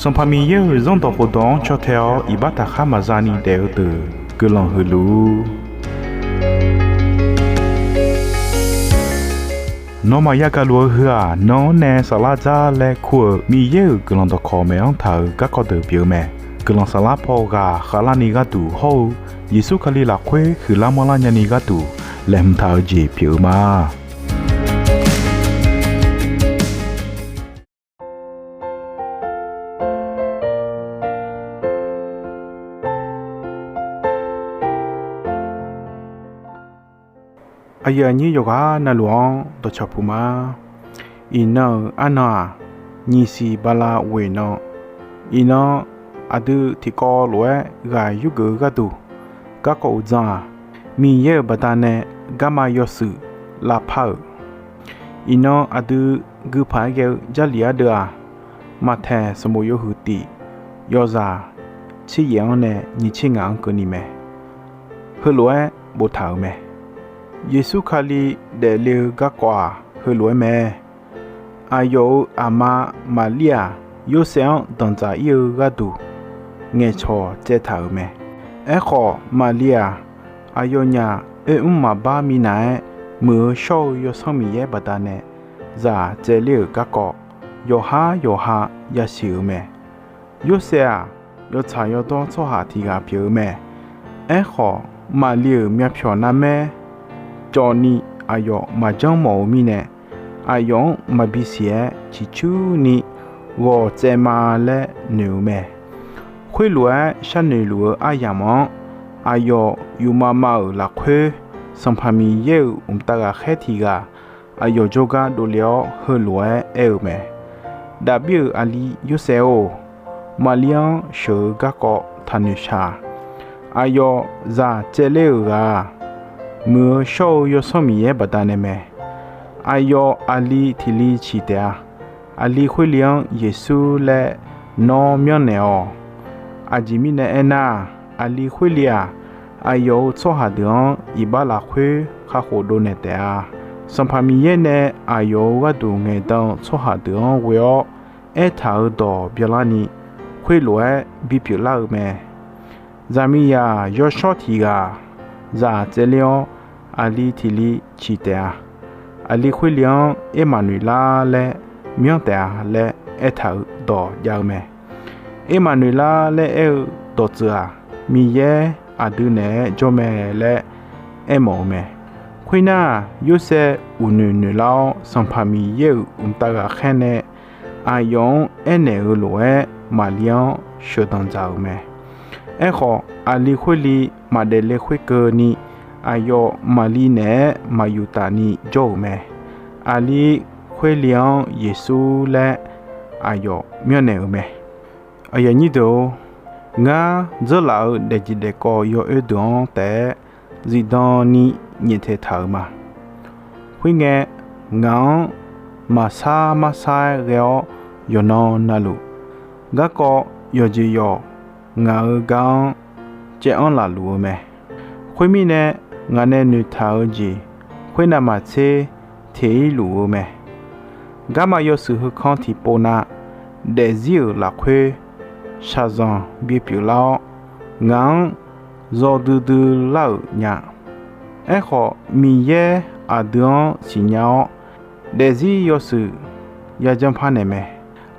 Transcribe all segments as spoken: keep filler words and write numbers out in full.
Sanqpaq Miqyaer-euq Zanrdawq khofdawq-anr caw tae-awr iqbax taqkhar maqza ni daef-eu deuq guiqlanq huiq luf-ur. Nawmaf yagaq luf-eu heu-aq, nan-anr nae saflar dzar laer kur-euq Miqyaer-euq guiqlanq dawqkawq maeq-anr taq-euq garkawv deuq pyeuf-eu mae. Guiqlanq saflar paw ghaq khavlarni gharduq hawr-eu Yeqsur Kali lafkhoer huiqlar manrlar nyani gharduq laeqhmq taq-eu jeq pyeuf-eu ma. Aqyuif aqnyir yawqghaq navluf-anr dawqcawq puq ma. Iqnan-euq arnan-aq, nyiq siq bala ghoeq nan, iqnan aqdui tiqkawv lof-aer ghaq yurgeuf-eu gharduq garkawv uqdzan-aq, Miqyaer-euq baqdanae garma yawshuif lavpar-euq. Iqnan aqdui guipaq-aer ghae-eu Jarlif ardeuv-aq, Maqtaeq sanqbof yawhuiq tif yawzaq tser yaef-anr nae nyiq tser ngaq-anr keuvni mae. Heulof-aer boftaq-euq mae. Yeqsur Kali daefle-eu garkawv-aq, heulof-aer mae. Aqyawf-euq aqma Maqlir-aq, Yorsaev-anr danqdzaq ir-eu gharduq ngaeqcawq tsaevtaq-euq mae. Aerkhawf, Maqlir-aq, aqyawfnyaf oermr maqbar minav-aer, Muiq-eu Shawr-eu Yawsanr Miqyaer baqdanae zaq tsaevler-euq garkawv yawqhar yawqha yasiq-euq mae. Yorsaev-aq, yawtsaq yawdawr tsawrhaq tiq ghaq pyeuf-eu mae. Aerkhawf, Maqlir-euq myavpyawq narmaer cawvni aqyawf maqjanr mawf-eu mirnae, aqyawf-anr maqbi siq-aer ciqcurni ghawq tsaev ma laer noeq-eu mae. Khoerlof-aer sharnoeq luf-eu aryamq-anr, aqyawf yufmav mav-euq lafkhoer, Sanqpaq Miqyaer-euq mqtav ghaqkhaer tiq ghaq aqyawf jawrgar dovle-awr, heulof-aer aer-eu mae. Daqbir-euq aqli Yorsaev-or, Maqlir-anr sheuq-eu garkawv taqnoeq shaq. Aqyawf zaq tsaevler-euq ghaq-aq, Muiq-eu Shawr-eu Yawsanr Miqyaer baqdanae mae. Aqyawf aqli tiq li ciq taef-a. Aqli khoer li-anr Yeqsur laer nawr myanrnaeq-awq. Aqjeq mirnae aernar-aq, aqli khoer li-aq, aqyawf-euq tsawrhaq deuq-anr iqbax lafkhoer kakhof dovnaeq taef-a. Sanqpaq Miqyaer nae aqyawf-euq gharduq ngaeqdan-eu tsawrhaq deuq-anr ghoe-awr aertaq-euq dawq byanlarni, khoerlof-aer bipyeuf lar-eu mae. Zaqmiqzaq yawshawr tiq ghaq zaq tsaevler-awr, aqli tiq li ciq taef-a. Aqli khoer li-anr Ermaqnoeqlar laer myanr taef-a laer aertaq-euq dawq jav-eu mae. Ermaqnoeqlar laer aer-eu dawqtsuif-aq, Miqyaer aqdui naeq-aer jawr mae laer aermawf-eu mae. Khoernar, Yorsaev uqnoeq noeqlar-awr, Sanqpaq Miqyaer-euq mqtav ghaqkhaer nae aqyawf-anr aernaeq-euq lof-aer Maqlir-anr sheuqdanq dzaq-euq mae. Aerkhawf, aqli khoer li maqdaef le khoerkeuvni, aqyawf Maqlir naeq-aer maqyuftaf ni jawr-euq mae. Aqli khoer li-anr Yeqsur laer aqyawf myanrnaeq-euq mae. Aqyuif aqnyir deuq-or, ngar dzeurlaf-euq daefjeq daefkawv yawoer deuq-anr taef-aer zifdan ni nyaeftaeq taq-euq ma. Khoerngae, ngaq-anr maqsar marsar-aer ghae-awr yawqnan navluf, garkawv yawqjeq yawq ngaq-euq gar-anr caev anr laf luf-eu mae. Khoermirnae, ngaq nae noeqtaq-eu jeq khoernav maqtser teq-ir luf-eu mae. Garma yawshuif heukanr tiqpov na daefzir-euq lafkhoer shaqzanq bipyeuf lar-awr, ngaq-anr zawdui dui lar-euq nya. Aerkhawf, Miqyaer aqdui-anr siqnya-awr, daefzir yawshuif yajanr parnaeq mae.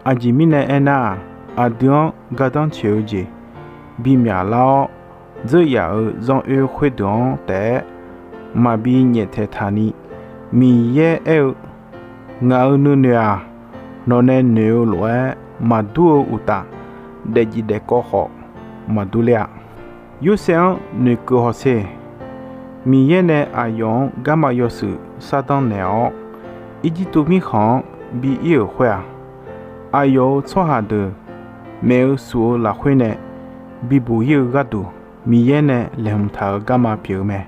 Aqjeq mirnae aernar-aq, aqdui-anr gardanr tsoeq-eu jeq bimyaq lar-awr, dzeur yaf-euq zanr oer khoerdeuq-anr taef-aer maqbi nyaeftaeq taq ni, Miqyaer aer-eu, Ngaq-euq nuinoeq-aq, nawqnae noeq-eu lof-aer maqdur-eu uqtaf, daefjeq daefkawv khawf maqdur ler-a. Yorsaev-anr noeqkeuv hawsher. Miqyaer nae aqyawf-anr garma yawshuif sardanr naeq-awr, Irjirtuv mirkhanq-anr bi ir-euq khoer-aq, aqyawf-euq tsawrhaq deuq maeq-eu suf-eu lafkhoer nae bibuq ir-eu gharduq, Miqyaer nae laeqhmq taq-euq garma pyeuf-eu mae.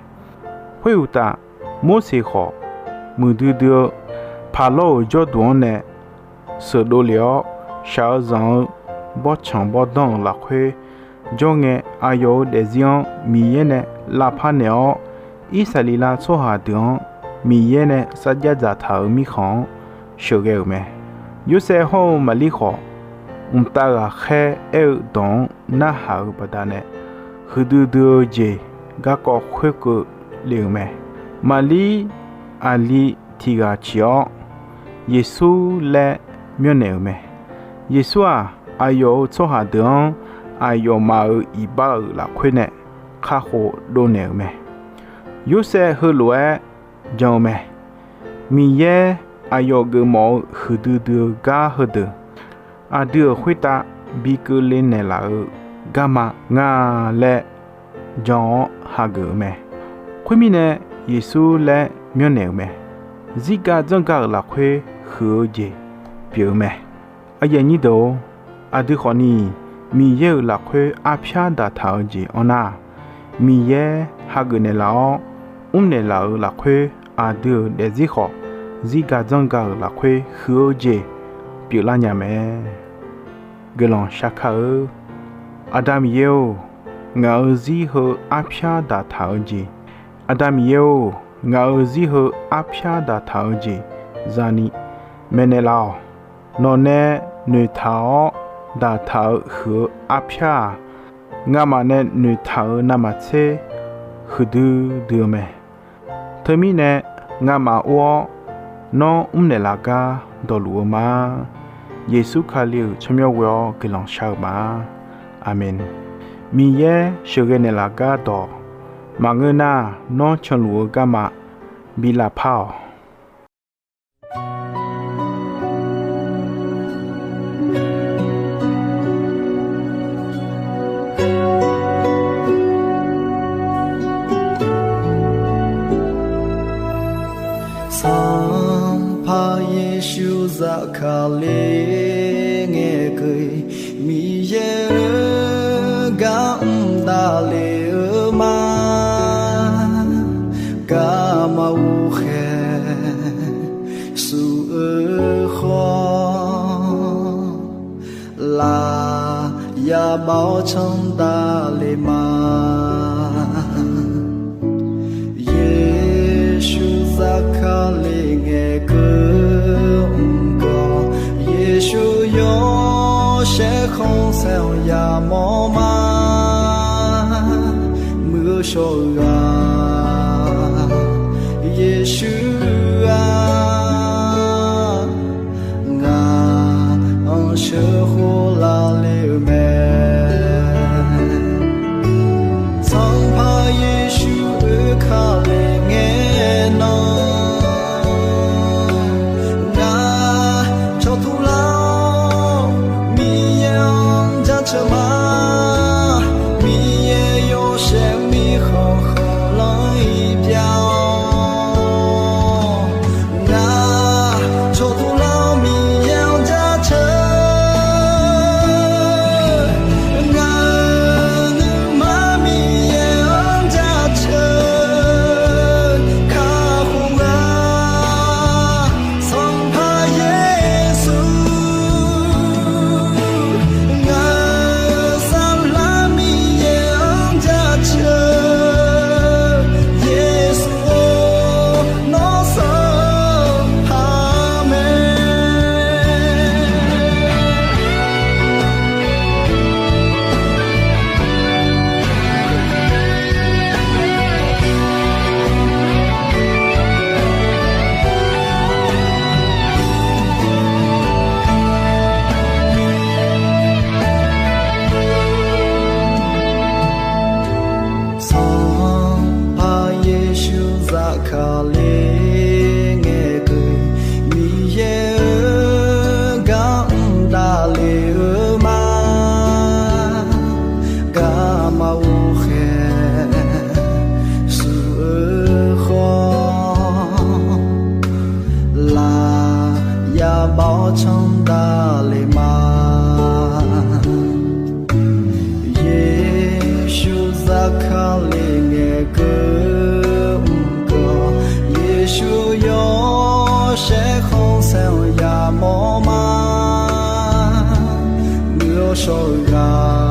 Khoeruqtaf, Morseq khawf, muiqdui dui-eu Paqlawr-euq jawrduq-anr nae sheuqdov lef-awr, shaq-eu zanq-eu bawrtsanq bawrdanr-euq lafkhoer jawr ngae, aqyawf-euq daefzir-anr Miqyaer nae lavpar naeq-awr, Irsaqleqlav tsawrhaq deuq-anr Miqyaer nae sarjax dzaqtaq-euq mirkhanq-anr sheuqghae-euq mae. Yorsaev hawr-eu Maqlir khawf, mqtav ghaqkhaer aer-eu dawq-anr narhaq-euq baqdanae, huiqdui dui-eu jeq garkawv khoerkeuv le-euq mae. Maqlir aqli tiq ghaq ciq-awr, Yeqsur laer myanrnaeq-euq mae. Yeqsur-aq, aqyawf-euq tsawrhaq deuq-anr aqyawfmaf-euq iqbax-euq lafkhoer nae kakhof dovnaeq-euq mae. Yorsaev heulof-aer jan-eu mae. Miqyaer aqyawf geufmawf-eu huiqdui dui-eu gar heudeuq, aqdui-euq khoertav bi keuvle naeqlaf-eu garma nga laer jan-awr hageuf-eu mae. Khoermirnae, Yeqsur laer myanrnaeq-euq mae. Zirga dzanrga-euq lafkhoer huiq-eu jeq pyeuf-eu mae. Aqyuif aqnyir deuq-or, aqdui khawfni Miqyaer-euq lafkhoer arpyar daqtaq-eu jeq anr nar, Miqyaer hageuf naeqlaf-awr mrnaeq laf-euq lafkhoer aqdui-euq daefzir khawf, zirga dzanrga-euq lafkhoer huiq-eu jeq pyeuflar nya mae. Guiqlanq shar kar-eu. Aqda Miqyaer-or, ngaq-euq zir heu arpyar daqtaq-eu jeq, Aqda Miqyaer-or, ngaq-euq zir heu arpyar daqtaq-eu jeq zani maeqnaeq laf-awq. Nawqnae noeqtaq-awr daqtaq-eu huiq-eu arpyar-aq, ngamaf nae noeqtaq-euq navmaqtser huiqdui dui-eu mae. Teumirnae, ngamaf or-awr nawr mrnaeq laf gar dawqluf-eu ma. Yeqsur Kali-euq tsawrmyanr ghoe-awr guiqlanq shar-eu ma. Aqmeq. Miqyaer sheuqghae naeqlaf gar dawq maqngeur nar, nawr canluf-eu garma bi lavpar-awq. Sanqpaq Yeqsur zafkale ngaeqkeuv-iq, Miqyaer-euq gar mqdav le-eu ma. Garma ghovkhaeq suf-eu khawf, laf ya bav-awr candav le ma. Yeqsur zafkale ngaeqkeuv mq gawq, Yeqsur yawshaef khanqsaer-anr yamawr ma. Muiq-eu shawr-eu ghaq Yeqsur-aq, ngaq-anr sheuqkhof lavle-eu mae. Sanqpaq Yeqsur oekale ngae nan, ngaq cawqtur lar-awr Miqyaer-anr jaceuq ma. Miqyaer yawshaef mirkhanq khanqlanr-iq byav-awr, ngaq cawqtur lar-awr Miqyaer-anr jaceuq. Ngaq-euq nuima Miqyaer-anr jaceuq kakhof-a. Sanqpaq Yeqsur, ngaq-euq saflar Miqyaer-anr jaceuq. Yeqsur-or, nawr sanqpaq mae. Sanqpaq Yeqsur zafkale ngaeqkeuv-iq, Miqyaer-euq gar mqdav le-eu ma. Garma ghovkhaeq suf-eu khawf, laf ya bav-awr candav le ma. Yeqsur zafkale ngaeqkeuv mq gawq, Yeqsur yawshaef khanqsaer-anr yamawr ma. Muiq-eu shawr-eu ghaq